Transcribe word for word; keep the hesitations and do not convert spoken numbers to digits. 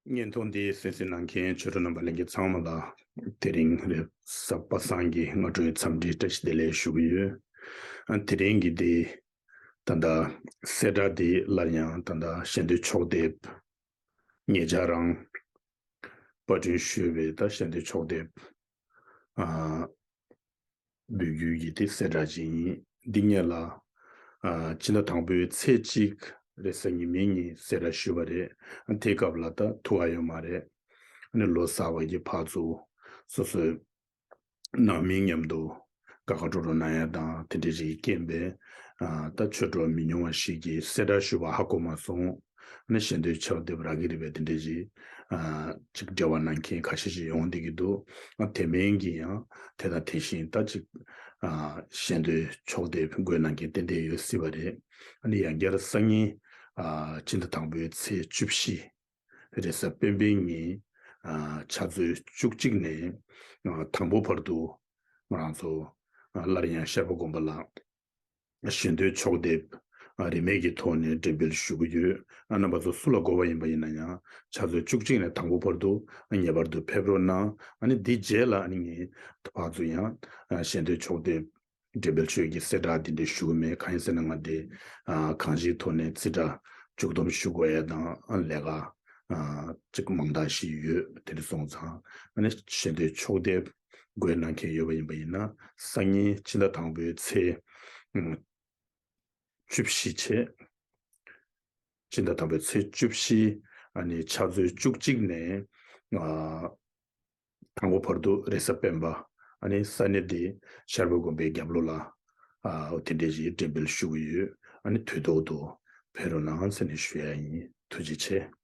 བརྙན་ཐུང་འདི་གསན་གཟིགས་གནང་མཁན་ཆོས་གྲོགས་རྣམ་པ་ལྷན་རྒྱས་ཚང་མ་ལ་དེ་རིང་རེས་གཟའ་པ་སངས་ཀྱི་སྔ་དྲོའི་འཚམས་འདྲི་བཀྲ་ཤིས་བདེ་ལེགས་ཞུ་གི་ཡོད། ཨ་དེ་རིང་གི་འདི་ད་ལྟ་གསལ་བསྒྲགས་འདི་སླར་ཡང་ད་ལྟ་ཞལ་འདོན་ཕྱོགས་བསྡེབས་ཉེ་ཆར་རང་པར་སྐྲུན་ཞུས་པའི་ད་ཞལ་འདོན་ཕྱོགས་བསྡེབས་ཨ་འབུལ་རྒྱུ་ཡི་དེ་གསལ་བསྒྲགས་ཅིག་ཡིན། འདི་སྔོན་ལ་ཨ་ཕྱི་ཟླ་དང་པོའི་ཚེས་གཅིག་རེས་གཟའ་ཉི་མའི་ཉིན་གསལ་བསྒྲགས་ཞུས་པ་རེད། དེའི་སྐབས་ལ་ད་ཐུག་ག་ཡོད་མ་རེད། ཨ་ནི་ལོ་གསར་པ་གི་ཕར་ཚུར་སོ་སོའི་ནང་མི་མཉམ་དུ་དགའ་དགའ་སྤྲོ་སྤྲོ་གནང་ཡ་དང་དེ་འདྲའི་ཅིག་རྐྱེན་པས་ཨ་ད་ཆོས་གྲོགས་མི་ཉུང་བ་ཞིག་གིས་གསལ་བསྒྲགས་ཞུས་པ་ཧ་གོ་མ་སོང་། ཨ་ནི་ཞལ་འདོན་ཕྱོགས་བསྡེབས་རག་གི་རེད་པས་དེ་འདྲའི་ཅིག་ཨ་ཅིག་འབྲེལ་བ་གནང་མཁན་ཁ་ཤས་ཤིག་ཡོང་བསྡད་ཀྱི་འདུག་ཨ་དེ་མིན་གྱི་ཡང་དེ་དང་དེ་བཞིན་ད་ཅིག་ཨ་ཞལ་འདོན་ཕྱོགས་བསྡེབས་འགོད་གནང་མཁན་ཏན་ཏན་ཡོད་སྲིད་པ་རེད། ཨ་ནི་ཡང་བསྐྱར་སང་ཉིན་ཨ་ཕྱི་ཟླ་དང་པོའི་ཚེས་བཅུ་བཞི་རེས་གཟའ་སྤེན་པའི་ཉིན་ཨ་ཕྱག་ཚོད་བཅུ་གཅིག་ནས་ཨ་དང་པོ་བར་དུ་ང་རང་ཚོ་ཨ་སླར་ཡང་ཤར་པ་དགོན་པ་ལ་ཞལ་འདོན་ཕྱོགས་བསྡེབས་ཨ་རིན་མེད་ཀྱི་ཐོག་ནས་འགྲེམས་སྤེལ་ཞུ་གི་ཡོད། ཨ་རྣམ་པ་ཚོ་སུ་ལ་དགོས་པ་ཡིན་པ་ཡིན་ན་ཡང་ཕྱག་ཚོད་བཅུ་གཅིག་ནས་དང་པོ་བར་དུ་ཨ་ངེས་པར་དུ་ཕེབས་རོགས་གནང་། ཨ་ནི་འདི་རྗེས་ལ་ཨ་ནི་ངས་ཕར་ཚུར་ཡང་ཨ་ཞལ་འདོན་ཕྱོགས་བསྡེབས་འགྲེམས་སྤེལ་ཞུ་ཡས་ཀྱི་གསལ་བསྒྲགས་འདི་འདྲ་ཞུ་གི་མེད། གང་ཡིན་ཟེར་ན་ང་འདི་ཨ་གང་ཅིའི་ཐོག་ནས་རྩིས་ཁྲ་མཇུག་བསྡོམས་ཞུ་དགོས་ཡས་དང་ཨ་ལས་ཀ་ཨ་ཅིག་མང་དག་ཞིག་ཡོད། དེ་འདྲ་སོང་ཙང་ཨ་ནི་ཞལ་འདོན་ཕྱོགས་བསྡེབས་འགོད་གནང་མཁན་ཡོད་པ་ཡིན་པ་ཡིན་ན་སང་ཉིན་ཕྱི་ཟླ་དང་པོའི་ཚེས་ཨ་བཅུ་བཞི་བྱས། ཕྱི་ཟླ་དང་པོའི་ཚེས་བཅུ་བཞི་ཨ་ནི་ཕྱག་ཚོད་བཅུ་གཅིག་ནས་ཨ་དང་པོ་བར་དུ་རེས་གཟའ་སྤེན་པ་ཨ་ནི་ས་གནས་འདི་ཤར་པ་དགོན་པའི་རྒྱབ་ལོགས་ལ་ཨ་དེ་འདྲའི་ཞིག་འགྲེམས་སྤེལ་ཞུ་གི་ཡོད། ཨ་ནི་དུས་ཐོག་ཏུ་ཕེབས་རོགས་གནང་ཟེར་ནས་ཞུ་ཡ་ཡིན། ཐུགས་རྗེ་ཆེ།